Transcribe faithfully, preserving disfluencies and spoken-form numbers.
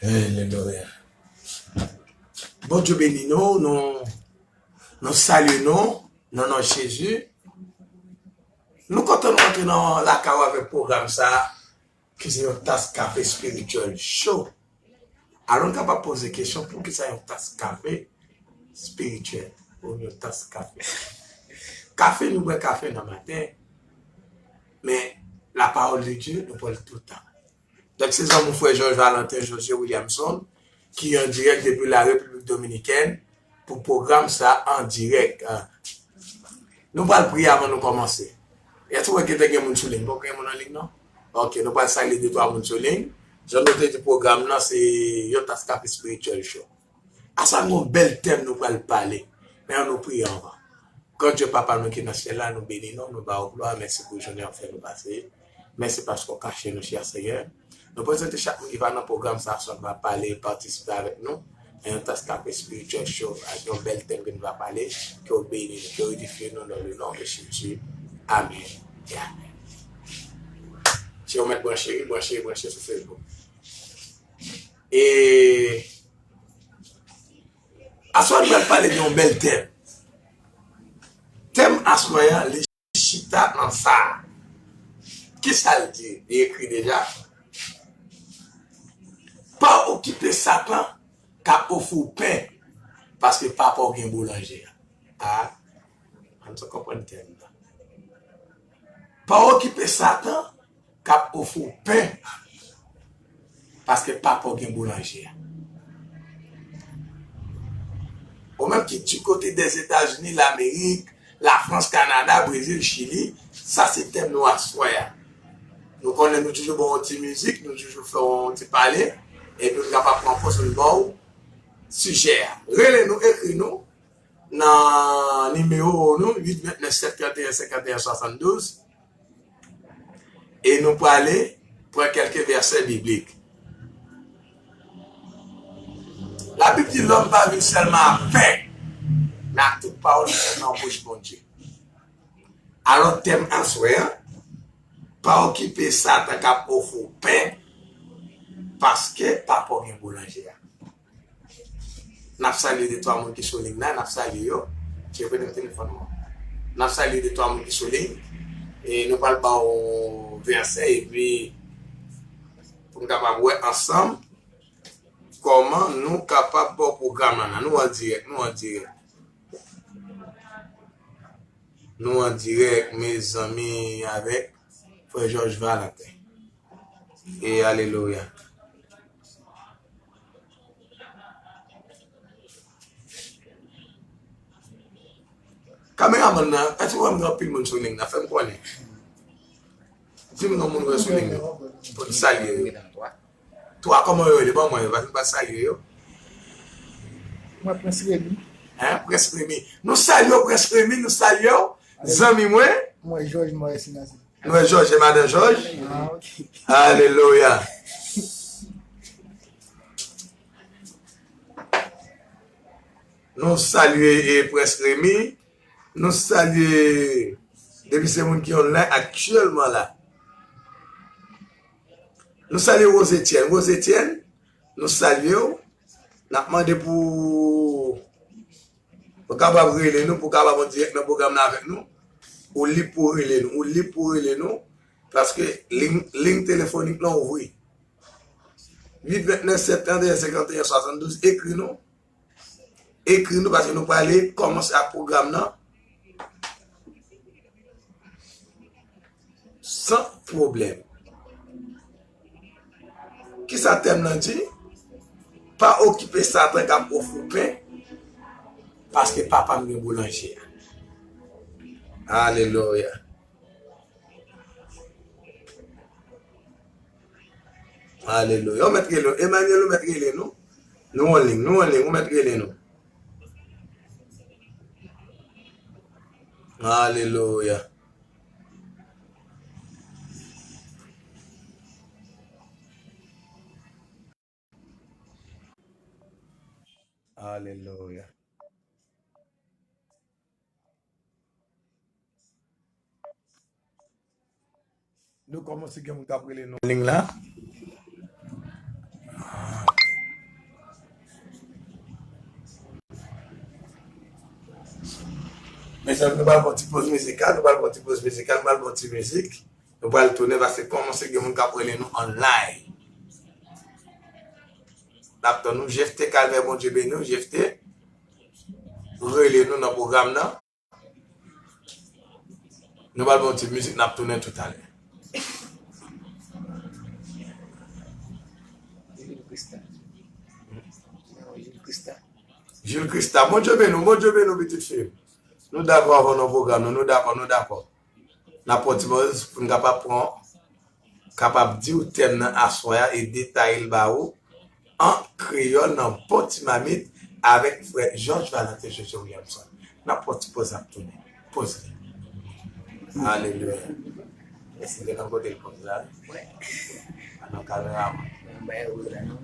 Alelouya. Bondye beni nou, nou, nou salye nou, nan non Jezi. Nou kontan nou antre nan lakay ou avèk pwogram sa a, ki se yon tas kafe espirityèl cho. Alò, nou kapab poze kesyon, poukisa yon tas kafe espirityèl ou yon tas kafe? Kafe, nou bwè kafe nan maten, men la parole de Dieu, nou pran l toutan. Donk, se zanmi frè Georges Valentin José Williamson, ki an dirèk depi la Repiblik Dominikèn pou pwogram sa an dirèk. Ah. Nou pral priye avan nou kòmanse. Èske w wè gentan gen moun sou liy? Poko gen moun an liy, non? Ok, nou pral salye de twa moun sou liy. Jan nou te di pwogram nan, se yon tas kafe espirityèl cho. Aswè a, nou gen yon bèl tèm nou pral pale. Men ann nou priye anvan. Grandye Papa nou ki nan syèl la, nou beni non, nou ba w glwa, mèsi pou jounen w fè nou pase. Mèsi paske w kache nou, chè Senyè. Nou prezante chak moun ki va nan pwogram sa a, swa ki va pale, patisipe avèk nou. Nan yon tas kafe espirityèl cho, ak yon bèl tèm ke nou va pale, ke w beni nou, ke w edifye nou dans le nom de Jésus. Amèn. E amèn. Si w mèt branche, branche, branche sou Facebook. E aswè a nou pral pale de yon bèl tèm. Tèm aswè a, li chita nan sa. Kisa l di? Li ekri deja. Pa okipe Satan k ap ofri w pen, paske papa w gen boulanje a. A, ann konprann tèm nan. Pa okipe Satan k ap ofri w pen, paske papa w gen boulanje a. Ou menm ki di kote Dèzetazini, Lamerik, Lafrans, Kanada, Brezil, Chili, sa se tèm nou aswè a. Nou konnen nou toujou ba w yon ti mizik, nou toujou fè w yon ti pale, epi nou kapab pran pòz nou ba w sijè a. Rele nou, ekri nou nan nimewo nou, uit vennèf sèt trannteyen senkanteyen swasanndouz. E nou prale pran kèlke vèsè biblik. Labib di, lòm pa viv sèlman ak pen, men ak tout pawòl ki sot nan bouch Bondye. Alò, tèm aswè a, pa okipe Satan k ap ofri w pen, paske papa w gen boulanje a. N ap salye de twa moun ki sou liy la, n ap salye yo. Tcheke nèm telefòn mwen. N ap salye de twa moun ki sou liy. E nou pral ba w vèsè, epi pou n kapab wè ansanm kòman nou kapab ba w pwogram lan. Nou an dirèk, nou an dirèk. Nou an dirèk, mezanmi, avèk frè Georges Valentin. E alelouya. Kameramann nan, èske w wè m gen anpil moun sou liy la? Fè m konnen. Di m non moun w wè sou liy la. Pou n salye yo. Twa, kòman yo rele? Ban mwen yo, paske m pa salye yo. Mwen Prince Remy. Hein? Prince Remy. Nou salye w, Prince Remy, nou salye w. Zanmi mwen. Mwen Georges Moïse Ignace. Nou wè Jòj e madan Jòj? Ah, ok. Alelouya. Nou salye, e, Prince Remy. Nou salye depi se moun ki online aktyèlman la. Nou salye Rose Etienne. Rose Etienne, nou salye w. N ap mande pou Ou kapab rele nou pou w kapab an dirèk nan pwogram nan avèk nou. Ou lib pou w rele nou. Ou lib pou w rele nou. Paske liy, liy telefonik lan ouvri. Uit vennèf sèt trannteyen senkanteyen swasanndouz, ekri nou. Ekri nou paske nou prale kòmanse ak pwogram nan. San pwoblèm. Kisa tèm nan di? Pa okipe Satan k ap ofri w pen, paske papa m gen boulanje a. Alelouya. Alelouya. Ou mèt rele, Emmanuel, ou mèt rele nou. Nou an liy, nou an liy, ou mèt rele nou. Alelouya. Alelouya. Nou kòmanse gen moun k ap rele nou. Liy la. Mezanmi, nou pral pran ti poz mizikal, nou pral pran ti poz mizikal, nou pral pran ti mizik. Nou pral tounen paske kòmanse gen moun k ap rele nou online. N ap tann nou, Jefte Kalvè, Bondye beni w, Jefte. Rele nou nan pwogram nan. Nou pral pran ti mizik, n ap tounen toutalè. Jules Christa. Jules Christa. Jules Christa. Bondye beni w, Bondye beni w, pitit fi m. Nou dakò avè w nan pwogram nan, nou dakò, nou dakò. N ap pran ti poz pou n kapab pran, kapab di w tèm nan aswè a e detaye l ba ou an kreyòl nan bon ti mamit avèk frè George Valentin Jojo Williamson. N ap pran ti poz, n ap tounen. Poz li. Alelouya. Èske gen nan kote l poz la? Wi. A nan kameraman. Mwen bay wouz la non.